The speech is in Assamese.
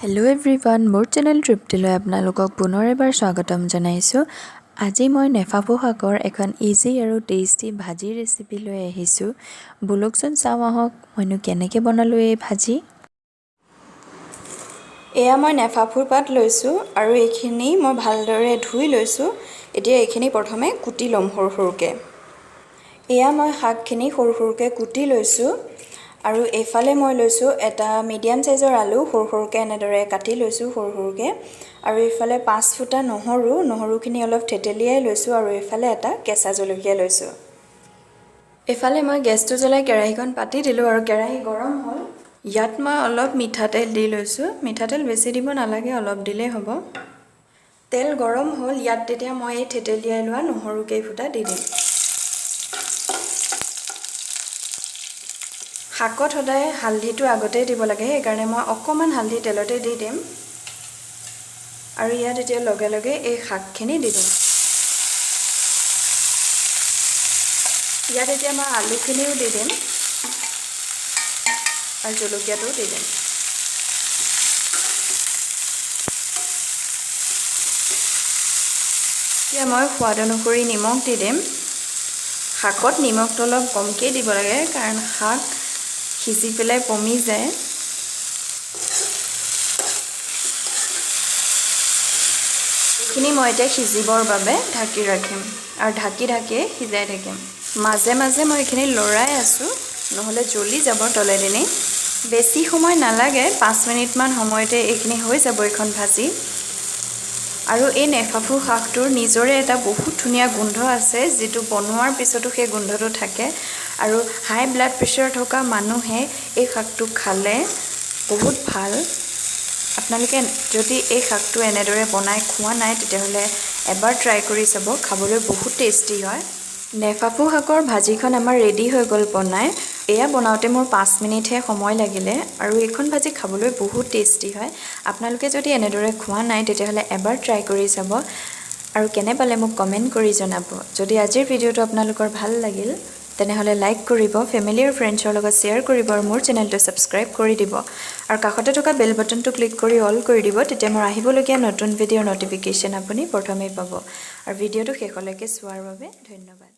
হেল্ল' এভৰিৱান, মোৰ চেনেল তৃপ্তিলৈ আপোনালোকক পুনৰ এবাৰ স্বাগতম জনাইছোঁ। আজি মই নেফাফু শাকৰ এখন ইজি আৰু টেষ্টি ভাজি ৰেচিপি লৈ আহিছোঁ। ব'লকচোন চাওঁ আহক, মইনো কেনেকৈ বনালোঁ এই ভাজি। এয়া মই নেফাফুৰ পাত লৈছোঁ আৰু এইখিনি মই ভালদৰে ধুই লৈছোঁ। এতিয়া এইখিনি প্ৰথমে কুটি ল'ম সৰু সৰুকৈ। এয়া মই শাকখিনি সৰু সৰুকৈ কুটি লৈছোঁ আৰু এইফালে মই লৈছোঁ এটা মিডিয়াম চাইজৰ আলু, সৰু সৰুকৈ এনেদৰে কাটি লৈছোঁ সৰু সৰুকৈ। আৰু এইফালে 5 ফুটা নহৰু, নহৰুখিনি অলপ থেতেলিয়াই লৈছোঁ আৰু এইফালে এটা কেঁচা জলকীয়া লৈছোঁ। এইফালে মই গেছটো জ্বলাই কেৰাহীখন পাতি দিলোঁ আৰু কেৰাহী গৰম হ'ল। ইয়াত মই অলপ মিঠাতেল দি লৈছোঁ। মিঠাতেল বেছি দিব নালাগে, অলপ দিলেই হ'ব। তেল গৰম হ'ল, ইয়াত তেতিয়া মই এই থেতেলিয়াই লোৱা নহৰু কেইফুটা দি দিম। শাকত সদায় হালধিটো আগতেই দিব লাগে, সেইকাৰণে মই অকণমান হালধি তেলতে দি দিম। আৰু ইয়াত এতিয়া লগে লগে এই শাকখিনি দি দিম। ইয়াত এতিয়া মই আলুখিনিও দি দিম আৰু জলকীয়াটোও দি দিম। এতিয়া মই সোৱাদ অনুসৰি নিমখ দি দিম। শাকত নিমখটো অলপ কমকৈ দিব লাগে, কাৰণ শাক সিজি পেলাই পমি যায়। এইখিনি মই এতিয়া সিজিবৰ বাবে ঢাকি ৰাখিম আৰু ঢাকি ঢাকিয়ে সিজাই থাকিম। মাজে মাজে মই এইখিনি লৰাই আছোঁ, নহ'লে জ্বলি যাব তলেদিনি। বেছি সময় নালাগে, 5 মিনিটমান সময়তে এইখিনি হৈ যাব এইখন ভাজি। আৰু এই নেফাফু শাকটোৰ নিজৰে এটা বহুত ধুনীয়া গোন্ধ আছে, যিটো বনোৱাৰ পিছতো সেই গোন্ধটো থাকে। আৰু হাই ব্লাড প্ৰেছাৰ থকা মানুহে এই শাকটো খালে বহুত ভাল। আপোনালোকে যদি এই শাকটো এনেদৰে বনাই খোৱা নাই, তেতিয়াহ'লে এবাৰ ট্ৰাই কৰি চাব, খাবলৈ বহুত টেষ্টি হয়। নেফাফু শাকৰ ভাজিখন আমাৰ ৰেডি হৈ গ'ল বনাই। এয়া বনাওঁতে মোৰ 5 মিনিটহে সময় লাগিলে আৰু এইখন ভাজি খাবলৈ বহুত টেষ্টি হয়। আপোনালোকে যদি এনেদৰে খোৱা নাই, তেতিয়াহ'লে এবাৰ ট্ৰাই কৰি চাব আৰু কেনে পালে মোক কমেণ্ট কৰি জনাব। যদি আজিৰ ভিডিঅ'টো আপোনালোকৰ ভাল লাগিল, তেনেহ'লে লাইক কৰিব, ফেমিলি আৰু ফ্ৰেণ্ডছৰ লগত শ্বেয়াৰ কৰিব আৰু মোৰ চেনেলটো ছাবস্ক্ৰাইব কৰি দিব আৰু কাষতে থকা বেল বাটনটো ক্লিক কৰি অল কৰি দিব। তেতিয়া মোৰ আহিবলগীয়া নতুন ভিডিঅ'ৰ ন'টিফিকেশ্যন আপুনি প্ৰথমেই পাব। আৰু ভিডিঅ'টো শেষলৈকে চোৱাৰ বাবে ধন্যবাদ।